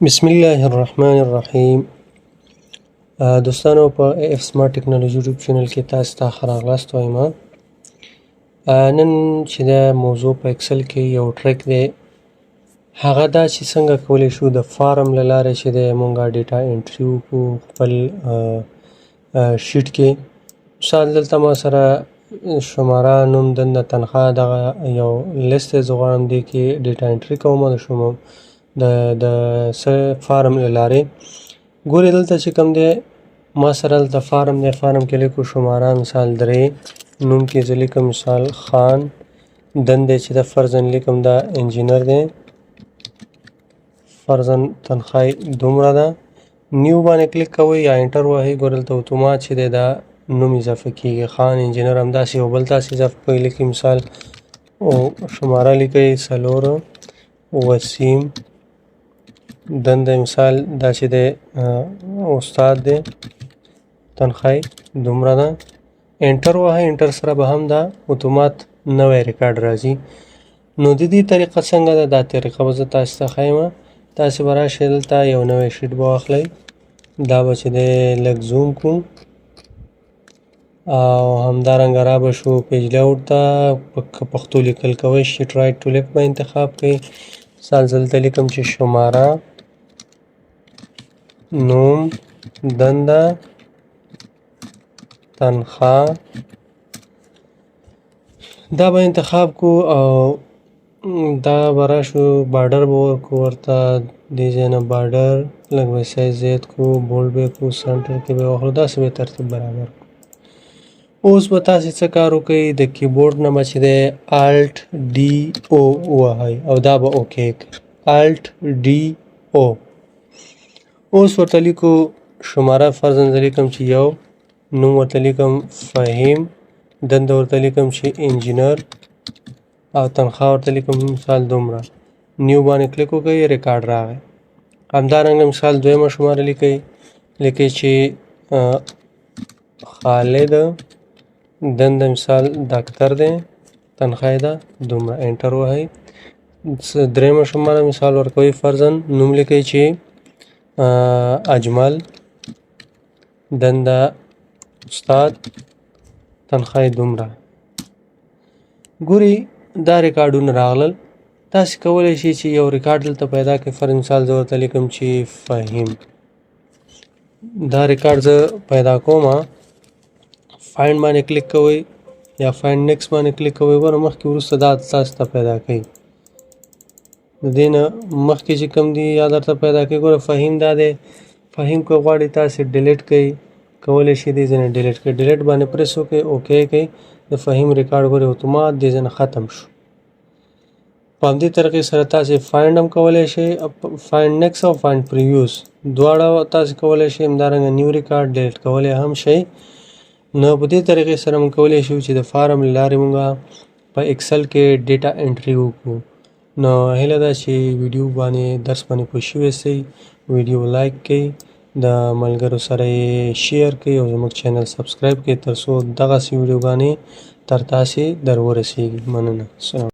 بسم الله الرحمن الرحیم. دوستانو، په اف سمارټ ټکنالوژي یوټیوب چینل کې تاسو ته ښه راغلاست وایم. نن چې دا موضوع په اکسل کې یو ټریک دی، هغه دا چې څنګه کولی شو د فارم له لارې چې دی مونږ ډیټا انټري وکړو خپل شیټ کې. مثال دلته ما سره شماره، نوم، دنده، تنخواه، دغه یو لیست دی. زه غواړم دې کې ډیټا انټري کوم د شمو د څه فارم له لارې. ګورې، دلته چې کوم دی ما سره دلته فارم دی. فارم کې لیکو شماره مثال 3، نوم کې زه لیکم مثال خان، دنده چې د فرضاً لیکم دا انجینر دی، فرضاً تنخواه یې دومره ده. نیو باندې کلیک کوئ یا انټر وهئ، ګوره دلته اتومات چې دی دا نوم اضافه کیږي، خان انجینر. همداسې یو بل تاسې اضافه کوئ، لیکئ مثال او شماره لیکئ 4، وسیم، دنده مثال دا چې دی استاد دی، تنخواه یې دومره ده. انټر وهئ، انټر سره به هم دا اتومات نوی ریکارډ راځي. نو د دې طریقه څنګه ده؟ دا طریقه به زه تاسو ته ښیم. تاسې به راشئ دلته یو نوی شیټ به واخلئ، دا به چې دی لږ زوم کړو او همدارنګه را به شو پیج لیاوټ ته. که پښتو لیکل کوئ شیټ رایټ ټو لیفټ به انتخاب کړئ. مثال زه دلته لیکم چې شماره، نوم، دنده، تنخواه، دا به انتخاب کو او دا به راشو بارډر به ورکو ورته، دې ځای نه بارډر لږ به سایز زیات کړو، بولډ به یې کړو، سنټر کې به یې واخلو، داسې به یې ترتیب برابر کړو. اوس به تاسې څه کار وکړئ، د کیبورډ نه به چې دی آلټ ډي او ووهئ او دا به اوکی کړئ، آلټ ډي او. اوس ورته لیکو شماره، فرضاً زه لیکم چې 1، نوم ورته لیکم فهیم، دنده ورته لیکم چې انجینر او تنخواه ورته لیکم مثال دومره. نیو باندې کلیک وکړئ، ریکارډ راغی. همدارنګه مثال دویمه شماره لیکئ، لیکئ چې خالد، دنده مثال داکتر دی، تنخواه یې ده دومره، انټر وهئ. درېیمه شماره مثال ورکوئ، فرضاً نوم لیکئ چې اجمل، دنده استاد، تنخواه یې دومره. ګورئ دا ریکارډونه راغلل. تاسې کولی شئ چې یو ریکارډ دلته پیدا کړئ. فرض مثال زه ورته لیکم چې فهیم، دا ریکارډ زه پیدا کوم، فایند باندې کلیک کوئ یا فایند نیکس باندې کلیک کوئ. ګوره مخکې وروسته دا تاسو ته پیدا کوي، د دې نه مخکې چې کوم دي یا درته پیدا کوي. ګوره فهیم دا دی، فهیم که غواړئ تاسې ډیلیټ کړئ کولی شئ دې ځای نه ډیلیټ کړئ، ډیلیټ باندې پریس وکړئ، اوکی کړئ، د فهیم ریکارډ ګورئ اتومات دې ځای نه ختم شو. په همدې طریقې سره تاسې فایند هم کولی شئ، فایند نیکس او فایند پریویوس دواړه تاسې کولی شئ. همدارنګه نیو ریکارډ ډیلیټ کولی هم شئ. نو په دې طریقې سره موږ کولی شو چې د فارم له لارې موږ په اکسل کې ډیټا انټري وکړو. نو هیله ده چې ویډیو باندې درس باندې پوه شوي سئ، ویډیو لایک کړئ، د ملګرو سره یې شیر کړئ او زموږ چینل سبسکرایب کړئ تر څو دغسې ویډیوګانې تر تاسې در ورسیږي. مننه. سلام.